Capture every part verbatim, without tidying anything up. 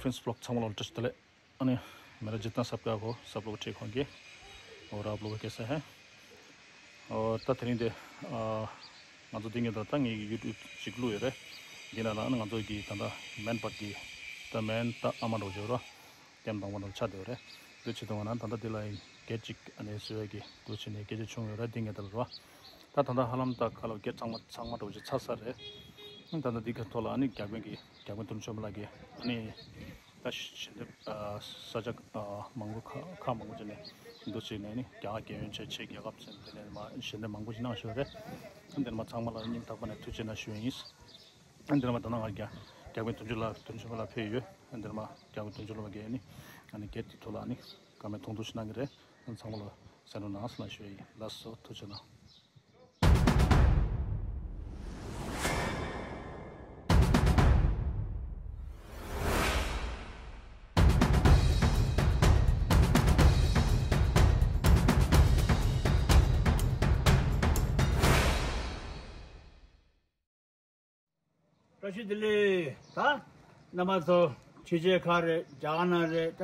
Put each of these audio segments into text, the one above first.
Prince Vlog ཚང་མ་ལ་བཀྲ་ཤིས་བདེ་ལེགས། ཨ་ནི་མེ་ར་ཇི་ཏང་སབ་ཀ་གོ་སབ་ལོ་ཁྲེ་ཁོང་གི་འོ་རབ་ལོ་ཁེ་ས་ཧེ། འོ་ད་དེ་རིང་དེ་ཨ་ང་ཚོ་འདི་ངེད་ད་ད་ངའི་ཡུ་ཊུབ་ཅིག་བླུགས་ཡོད་རེད། འདི་ན་ལ་ཨ་ནི་ང་ཚོ་གི་ད་ད་མེན་པར་གི་ད་མེན་ད་ཨ་མ་འགྲོ་བྱོས་རོ། ཀེམ་དང་པོ་དང་ཆ་དེ་རེད། འདི་ཆེད་དུ་ང་ན་ད་ལྟ་འདི་ལ་ཡིན་གེ་ཅིག་ཨ་ནི་བཟོས་ཡ་གི་འདུག་བྱས་ནས་སྐད་ཆ་བྱུང་ཡོད་རེད། འདི་ངས་ད་ལ་རོ། ད་ད་ལྟ་ཧ་ལམ་ད་ཁ་ལོ་གེ་ཚང་མ་ཚང་མ་འགྲོ་ཆ་ཚར་ས་རེད། ད་ལྟ་འདི་ག་ཐོག་ལ་ཨ་ནི་རྒྱ་དཔོན་གྱི་རྒྱ་དཔོན་དུམ་ཆོས་མ་ལགས་ཀྱི་ཨ་ནི་ད་ཞལ་འདེབས་ས་ཆ་མང་པོ་ཁ་ཁ་མང་པོ་བྱས་ནས་འདུག་བྱས་ནས་ནི་རྒྱ་གར་རྒྱལ་ཡོངས་ཆེད་ཆེད་རྒྱལ་ཁབ་ཟེར་དེ་ནས་མ་ཞལ་འདེབས་མང་པོ་ཞིག་གནང་ཞོར་རེད། འདིར་མ་ཚང་མ་ལ་སྙིང་ཐག་པ་ནས་ཐུགས་རྗེ་ཆེ་གནང་ཞུ་ཡ་ཡིན། འདིར་མ་ད་ནང་ང་རྒྱ་རྒྱ་དཔོན་དོན་གཅོད་ལགས་དོན་གཅོད་ལགས་ཕེབས་ཡོད། འདིར་མ་རྒྱ་དཔོན་དོན་གཅོད་ལགས་ཀྱིས་ནི་ཨ་ནི་གེ་ཊི་ཐོག་ལ་ནི་བཀའ་མོལ་ཐུང་ཐུང་ཞིག་གནང་གི་རེད། ཚང་མ་ལ་གསན་རོགས་གནང་ཟེར་ལ་ཞུ་ཡ་ཡིན། ལགས་སོ་ཐུགས་རྗེ་གནང་། བཀྲ་ཤིས་བདེ་ལེགས། ད་རྣམ་པ་ཚོ་ཕྱི་རྒྱལ་ཁག་རེད། རྒྱ་གར་ནང་རེད། ད་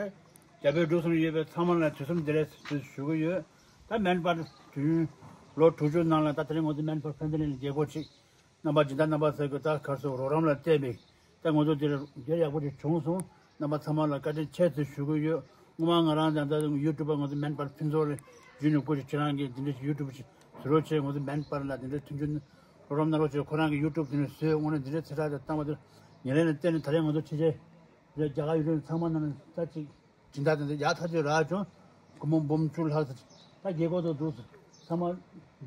རྒྱ་བོད་འབྲུག་གསུམ་ཡོད་པའི་ཚང་མ་ལ་དུས་གསུམ་བདེ་ལེགས་ཞུ་གི་ཡོད། ད་མེན་པར་དུས་ལོ་དྲུག་ཅུ་ནང་ལ་ད་དེ་རིང་ང་ཚོ་མེན་པར་ཕན་ཚུན་ལ་རྒྱལ་སྒོ་ཅིག་རྣམ་པ་སྦྱིན་བདག་རྣམ་པ་ཚོ་གི་ད་གར་སོགས་རོགས་རམ་ལ་བརྟེན་པའི་ད་ང་ཚོ་འདིར་འདིར་ཡག་པོ་ཅིག་བྱུང་སོང་། རྣམ་པ་ཚང་མ་ལ་བཀའ་དྲིན་ཆེ་ཞེས་ཞུ་གི་ཡོད། སྔོན་མ་ང་རང་དང་ད་ཡུ་ཊུབ་པ་ང་ཚོ་མེན་པར་ཕུན་ཚོགས་ལ་རྒྱུན་ནས་སྐུ་ཞབས་ཁྱེད་རང་གིས་འདི་འདྲ་ཞིག་ཡུ་ཊུབ་ཞིག་བཟོ་རོགས་བྱས། ང་ཚོ་མེན་པར་ལ་འདི་འདྲ་མཐུན་འགྱུར་རོགས་རམ་གནང་རོགས་བྱས། ཁོ་རང་གི་ཡུ་ཊུབ་དེ་ནས་བཟོས། དངོས་གནས་འདི་འདྲའི་ཚེ་ཐག་དང་བཏང་བ་དེ་ཉེ་ལན་ལ་བརྟེན་ནས་ད་རེས་ང་ཚོ་ཕྱི་རྒྱལ་རྒྱ་གར་ཡུལ་གྲུ་ཚང་མ་ནང་ལ་ད་ཅིག་སྦྱིན་བདག་དེ་ཚོ་ཡག་ཐག་ཆོད་རག་བྱུང་། སྒོར་མོ་འབུམ་བཅུ་ལྷག་ཙམ་ད་རྒྱལ་སྒོ་དང་འདུག་ཚང་མ་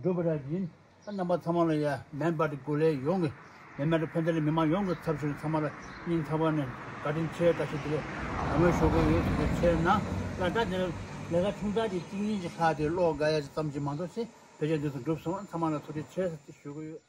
འགྲུབ་པ་རེད་ཡིན། ད་རྣམ་པ་ཚང་མ་ལ་ཡ་མེན་པར་གི་སྒོ་ལས་ཡོང་གི་མེན་པར་ཕན་ཚུན་མི་མང་ཡོངས་ཀྱི་ཚབ་ཞུས་ཚང་མ་ལ་སྙིང་ཐག་པ་ནས་བཀའ་དྲིན་ཆེ་བཀྲ་ཤིས་བདེ་ལེགས་གང་མོས་ཞུ་གི་ཡོད། ཐུགས་རྗེ་ཆེ་གནང་། ད་ད་དེ་ལས་ཀ་ཆུང་ཙག་ཅིག་གཅིག་གཉིས་ཅིག་ལྷག་དེ་ཀློག་དགའ་ཡ་ཅིག་ཙམ་ཅིག་མ་གཏོགས་ཚེ་ཕལ་ཆེར་འདུག་སེ་འགྲུབ་སོང་། ཚང་མ་ལ་ཐུགས་རྗེ་ཆེ་ཞུ་གི་ཡོད།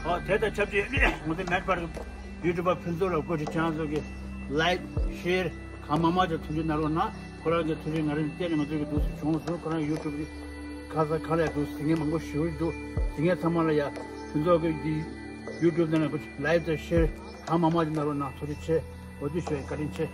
ཨོ་དེ་དང་ཆབས་ཅིག་ང་ཚོ་མེད་པར་ཡུ་ཊུབ་པ་ཕུན་ཚོགས་ལ་སྐུ་ཁྲི་ཆང་ཚོ་གི་ལའིག་ཤེར་གང་མང་མང་ཅིག་མཐུན་འགྱུར་གནང་རོགས་གནང་། ཁོ་རང་གི་མཐུན་འགྱུར་ང་རང་བལྟས་ནས་ང་ཚོ་གི་འདུག་སེ་བྱུང་སོང་། ཁོ་རང་ཡུ་ཊུབ་གི་ཁ་ས་ཁ་ལས་འདུག་ཟིང་ངེ་མང་པོ་ཞུ་གི་འདུག་ཟིང་ངེ་ཚང་མ་ལ་ཡ་ཕུན་ཚོགས་གི་ཡུ་ཊུབ་ནང་ལ་ལའིག་དང་ཤེར་གང་མང་མང་ཅིག་གནང་རོགས་གནང་། ཐུགས་རྗེ་ཆེ། འོ་དུ་ཞུ་བའི་བཀའ་དྲིན་ཆེ།